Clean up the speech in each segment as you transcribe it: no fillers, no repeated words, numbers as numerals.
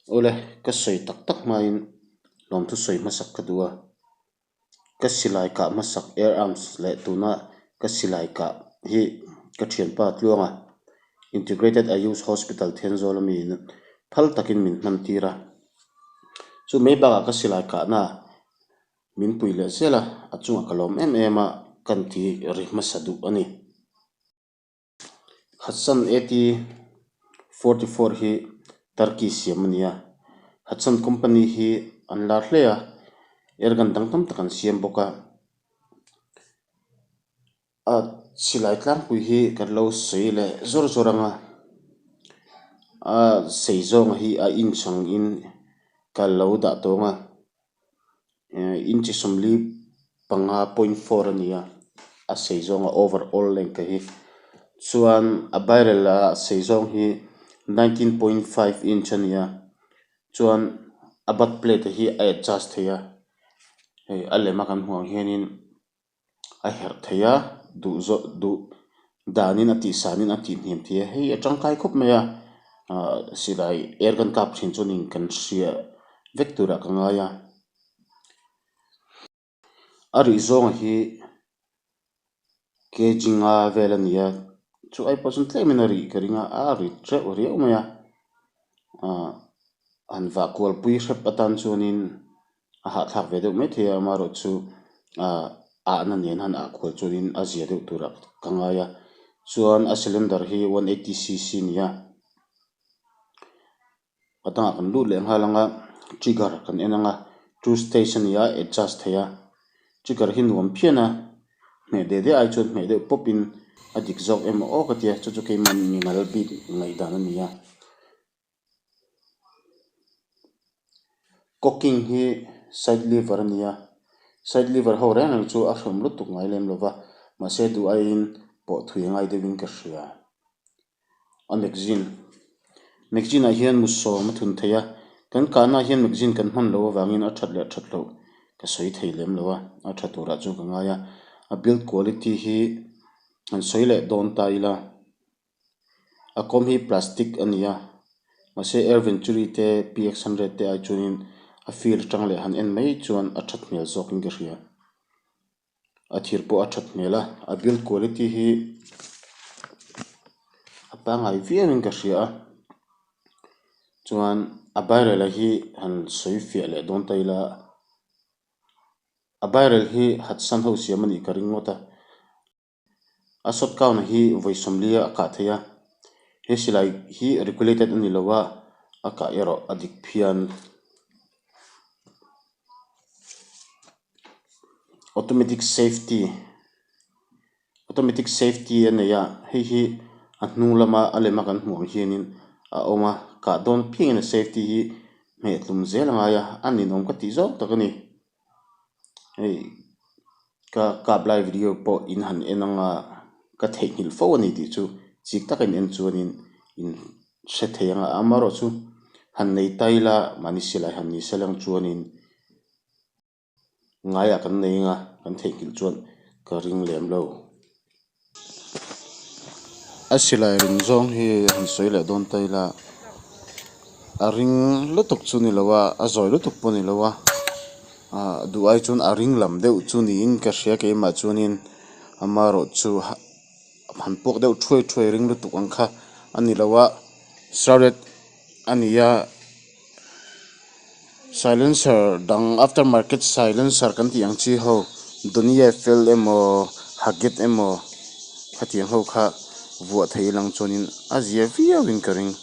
Awle, ka sawi tak tak hmain lawmthu sawi hmasak ka duh a. Ka silai kah hmasak Air Arms leh tuna ka silai kah hi ka thianpa Tluanga Integrated Ayush Hospital Thenzawl ami phal takin min hman tir a. Chu mai bakah ka silai kahna min pui leh zel a, a chungah ka lawm em em a, kan ti ri hmasa duh a ni. Hatsan AT 44 hi Turkey siam a ni a, Hatsan company hi an lar hle a, airgun dang tam tak an siam bawk a. A silai tlangpui hi kan lo sawi leh zawr zawr ang a, a sei zawnga hi a inch angin ka lo dah tawng a. Inchi 45 point four a ni a, a sei zawng a over all length hi chuan a barrel a sei zawng hi 19.5 inch a ni a chuan a butt plate hi a adjust thei a hei a lem a kan hmuh ang hianin. A herh thei a, duh zawh duh danin a tih sanin a tih hniam thei a, hei a tangkai khawp mai a, ah silai air kan kap thin chuanin kan hria vek turah ka ngai a. A rih zawnga hi kg nga vel a ni a, chu ai pawh chuan tlemin a rih ka ring a, a rit reuh riau mai a, ah han vah kual pui hrep atan chuanin. A hahthlak ve deuh mai thei a, amaherawh chu ah ahna nen han ah khual chuanin a zia deuh turah ka ngai a, chuan a cylinder hi 180 cc a ni a, a dangah kan lut leh nghal ang a, trigger kan en ang a, two stage a ni a adjust thei a, trigger hi nuam phian a, hmeh deh deh ai chuan hmeh deuh pawp in a dik zawk emaw aw ka tia chu chu keimah mimal bik ngaihdan a ni a. Cocking hi side lever a ni a, side lever ho reng reng chu a hrawm lutuk ngai lem lo va, mahse duh aiin pawh thui a ngai deuhin ka hria. A magazine, magazine ah hian mu sawm a thun thei a, kan kahna ah hian magazine kan hman loh avangin a that leh that loh ka sawi thei lem lo a, a tha turah chuan ka ngai a, a build quality hi han sawi leh dawn ta ila. A kawm hi plastic a ni a mahse air venturi te px hundred te ai chuanin a feel atang leh han en mai chuan a that hmel zawk in ka hria a thir pawh a that hmel a a build quality hi a pangngai viau in ka hria a chuan a barrel a hi han sawi fiah leh dawn ta ila a barrel hi Hatsan ho siam a nih ka ring ngawt a. A shot count hi vawi sawmli a kah thei a, he silai hi regulated a ni lo a, a kah erawh a dik phian. Automatic safety automatic safety a nei a, hei hi a hnung lama a lema kan hmuh ang hianin a awm a, kah dawn phiangin a safety hi hmeh tlum zel a ngai a, a ninawm ka tih zawk tak a ni. Hei ka kap lai video pawh in han en anga ka theihnghilh fo a ni tih chu chik taka in en chuanin in hre thei anga amaherawhchu han nei ta ila mahni silai han ni se lang chuanin ngaiah kan nei anga kan theihnghilh chuan ka ring lem lo. A silai ring zawng hi han sawi leh dawn ta ila a ring lutuk chu ni lo a a zawi lutuk pawh ni lo a ah duh ai chuan a ring lam deuh chu niin ka hria keimah chuanin amaherawh chu han puak deuh thuai thuai ring lutuk ang kha a ni lo a shrouded a ni a. Silencer dang after market silencer kan tih ang chi ho Donny Eiffel emaw Haget emaw khatiang ho kha vuah thei lang chuanin a zia viau in ka ring.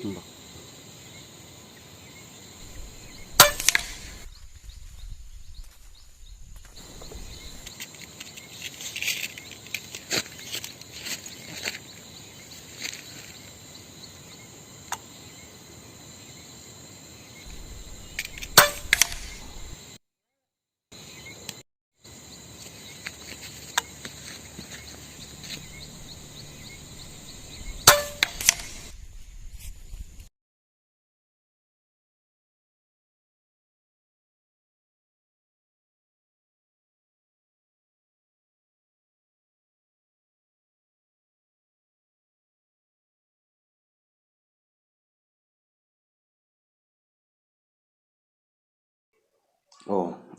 Aw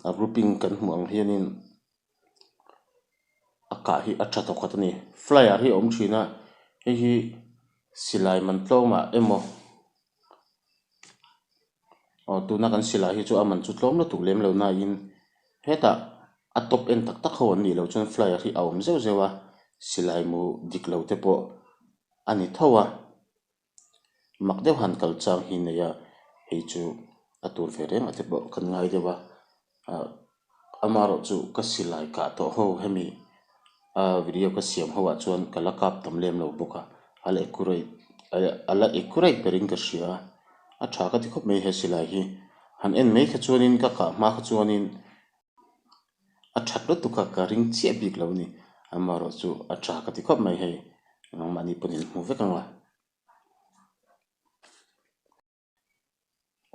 a grouping kan hmuh ang hianin a kah hi a tha tawk khat a ni flyer hi a awm thin a hei hi silai man tlawmah emaw aw tuna kan silai hi chu a man chu tlawm lutuk lem lo nain hetah a top en tak tak ho an nih loh chuan flyer hi a awm zeuh zeuh a silai mu dik lo te pawh a ni tho a. Mak deuh han kal chang hi nei a, hei chu a tur ve reng a te pawh kan ngai deuh a, ah amaherawh chu ka silai kah tawh ho hemi ah video ka siam ho ah chuan ka la kap tam lem lo bawk a, a la accurate a la accurate berin ka hria a, a tha ka ti khawp mai he silai hi, han en mai kha chuanin ka kah hma kha chuanin a that lutuk a ka ring chiah bik lo a ni, amaherawh chu a tha ka ti khawp mai hei nangmahni pawhin in hmu vek ang a.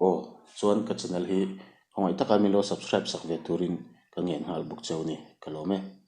Aw chuan ka channel hi khawngaih taka min lo subscribe sak ve turin ka ngen nghal bawk cheu a ni ka lawm e.